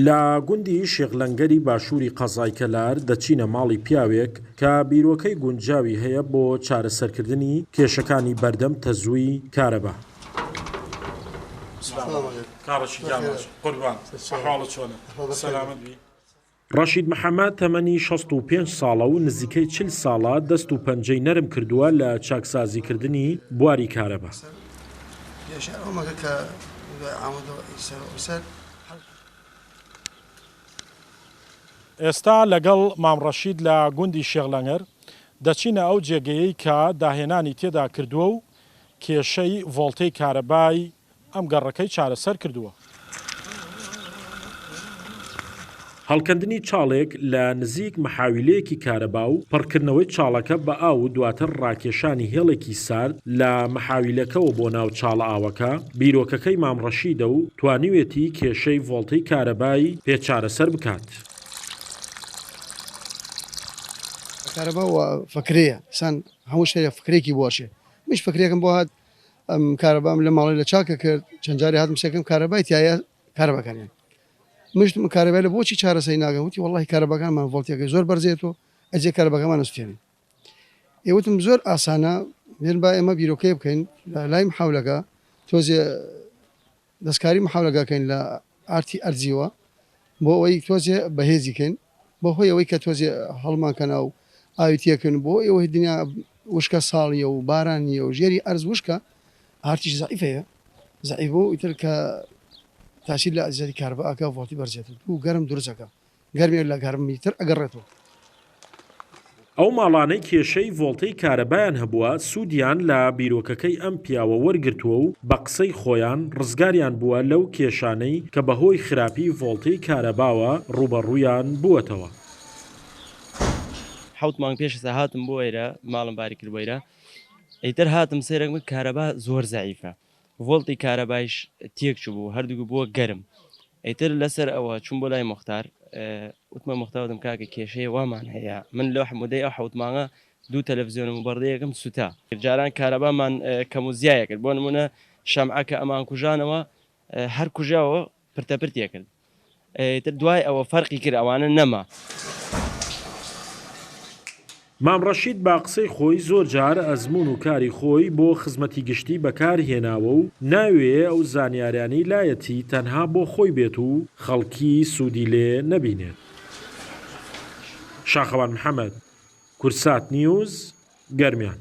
لە گوندی شێخ لەنگەری باشووری قەزای کەلار دەچینە ماڵی پیاوێک کە بیرۆکەی گونجاوی هەیە بۆ چارەسەرکردنی کێشەکانی بەردەم تەزووی کارەبا. ڕەشید محەمەد تەمەنی 65 ساڵە و نزیکەی 40 ساڵە دەست و پەنجەی نەرم کردووە لە چاکسازیکردنی بواری کارەبا. ئێستا لەگەڵ مام ڕەشید لە گوندی شێخ لەنگەر دەچینە ئەو جێگەیەی کە داهێنانی تێدا کردووە و کێشەی ڤۆڵتەی کارەبای ئەم گەڕەکەی چارەسەر کردووە. هەڵکەندنی چاڵێک لە نزیک مەحاویلەیەکی کارەبا و پڕکردنەوەی چاڵەکە بە ئاو و دواتر ڕاکێشانی هێڵێکی سارد لە مەحاویلەکەوە بۆ ناو چاڵە ئاوەکە، بیرۆکەکەی مام ڕەشیدە و توانیوێتی کێشەی ڤۆڵتەی کارەبای پێ چارەسەر بکات. کارەبا و فکرەیە ئینسان هەموو شتێک فکرێکی بۆ ئەچێ منیش فکرێکم بۆ هات ئەم کارەبام لە ماڵی لە چاکە کرد چەند جارێ هاتم سێکم کارەبای تایە کارەباکانیان مشت من کارەبای لە بۆچی چارەسەری ناکەن وتی وەڵی کارەباکانمان ڤۆڵتیەکەی زۆر بەرزێتەوە ئەجێ کارەباکەمان ئەسوتێنین ئێ وتم زۆر ئاسانە بێن با ئێمە بیرۆکەیە بکەین لە لای محاولەکە تۆزێ دەستکاری محاولەکە کەین لە ئارتی ئەرزیوە بۆ ئەوەی تۆزێ بەهێزی کەین بۆ هۆی ئەوەی کە تۆزێ هەڵمان کەنا و ئاوی تێکن بۆ ئەوەی دنیا وشکە ساڵیە و باران نییە و ژێری ئەرز وشکە ئارتیش زەعیفەیە زەعیف بوو ئیتر کە تاسیر لە ئەجزای کارەبا ئەکا ڤۆڵتی بەرزێت و گەرم دروست ئەکا گەرمێک لە گەرمی تر ئەگەڕێتەوە. ئەو ماڵانەی کێشەی ڤۆڵتەی کارەبایان هەبووە سوودیان لە بیرۆکەکەی ئەم پیاوە وەرگرتووە و بە قسەی خۆیان ڕزگاریان بووە لەو کێشانەی کە بەهۆی خراپی ڤۆڵتەی کارەباوە ڕووبەڕوویان بووەتەوە. حەوت مانگ پێش ئێستا هاتم بۆ ئێرە ماڵم باری کرد بۆ ئێرە ئیتر هاتم سەیرەکم کرد کارەبا زۆر زەعیفە ڤۆڵتی کارەبایش تێک چوو هەردووک بووە گەرم ئیتر لەسەر ئەوە چووم بۆ لای موختار وتمە موختار وتم کاکە کێشەیە وامان هەیە من لەو مودەی ئەو حەوت مانگە دوو تەلەفزیۆنم و بەڕدەیەکم سوتا جاران کارەبامان کەم و زیایە کرد بۆ نمونە شەمعە کە ئەمان کوژانەوە هەر کوژاوە پرتە پرتێ کرد ئیتر دوای ئەوە فەرقی کرد ئەوانە نەما. مام ڕەشید بە قسەی خۆی زۆر جار ئەزموون و کاری خۆی بۆ خزمەتی گشتی بەکار هێناوە و نایەوێ ئەو زانیاریانەی لایەتی تەنها بۆ خۆی بێت و خەڵکی سوودی لێ نەبینێت. شاخەوان محەمەد، کوردسات نیوز، گەرمیان.